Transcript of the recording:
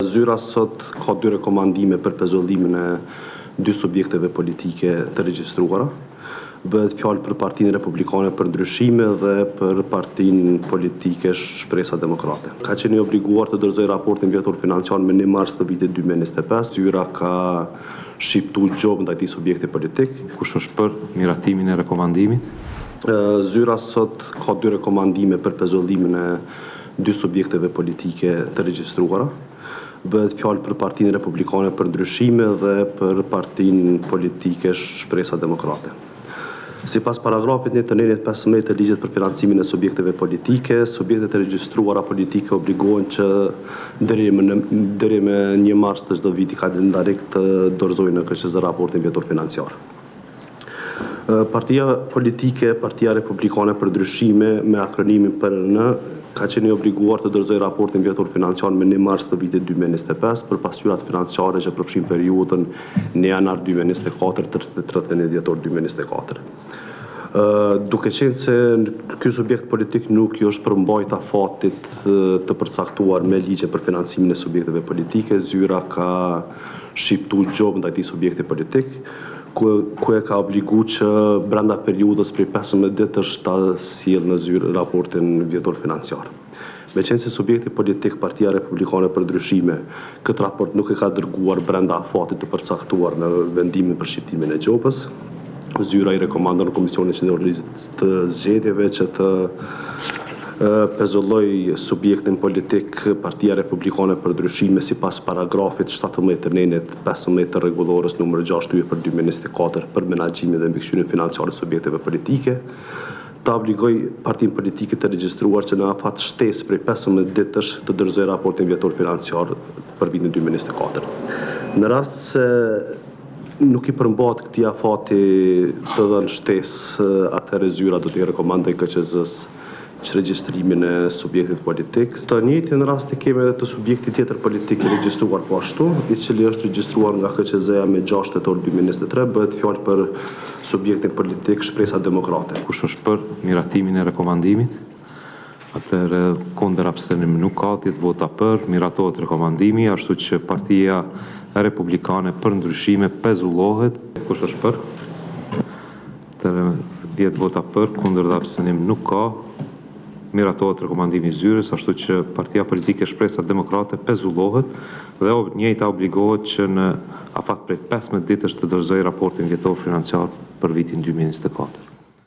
Zyra sot ka dy rekomandime për pezullimin e dy subjekteve politike të regjistruara. Bëhet fjalë për Partinë Republikane për Ndryshime dhe për Partinë Politike Shpresa Demokrate. Ka qenë i obliguar të dorëzojë raportin vjetor financiar më 1 mars të vitit 2025. Zyra ka shqiptu gjobë ndaj këtij subjekti politik. Kush është për miratimin e rekomandimit? Zyra sot ka dy rekomandime për pezullimin e dy subjekteve politike të regjistruara. Bëhet fjalë për Partinë Republikane për Ndryshime dhe për Partinë Politike Shpresa Demokrate. Sipas paragrafit 1 të nenit 15 të Ligjit për financimin e subjekteve politike, subjektet e regjistruara politike obligohen që deri më deri më 1 mars të çdo viti kalendarik të dorëzojnë në KQZ raportin vjetor financiar. Partia politike, Partia Republikane për Ndryshime, me akronimin PRN, ka qenë i obliguar të dorëzojë raportin vjetor financiar më 1 mars të vitit 2025 për pasqyrat financiare që përfshin periudhën 1 janar 2024 deri 31 dhjetor 2024. Duke qenë se ky subjekt politik nuk i është përmbajt afatit të përcaktuar me ligje për financimin e subjekteve politike, zyra ka shqiptu gjobë ndaj këtij subjekti politik, ku, ku e ka obligu që brenda periudhës prej 15 ditësh ta sjell në zyrë raportin vjetor financiar. Meqenëse subjekti politik Partia Republikane për Ndryshime këtë raport nuk e ka dërguar brenda afatit të përcaktuar në vendimin për shqiptimin e gjobës, zyra i rekomandon Komisionit Qendror të Zgjedhjeve që të pezulloj subjektin politik Partia Republikane për Ndryshime sipas paragrafit 17 të nenit 15 të rregullores numër 6 për 2024 për menaxhimin dhe mbikëqyrjen financiare të subjekteve politike, ta obligoj partinë politike të regjistruar që në afat shtesë prej 15 ditësh të dorëzojë raportin vjetor financiar për vitin 2024. Në rast se nuk i përmbahet këtij afati të dhënë shtesë, atëherë zyra do t'i rekomandoj KQZ-s çregjistrimin e subjektit politik. Të njëjtin rast e kemi edhe të subjektit tjetër politik i regjistruar po ashtu, i cili është regjistruar nga KQZ-ja me 6 tetor 2023, bëhet fjalë për subjektin politik Shpresa Demokrate. Kush është për miratimin e rekomandimit? Atëherë kundër abstenim nuk ka, 10 vota për, miratohet rekomandimi, ashtu që Partia Republikane për ndryshime pezullohet. Kush është për? Atëherë 10 vota për, kundër dhe abstenim nuk ka, miratohet rekomandimi i zyrës, ashtu që Partia Politike Shpresa Demokrate pezullohet dhe njëjta obligohet që në afat prej 15 ditësh të dorëzojë raportin vjetor financiar për vitin 2024.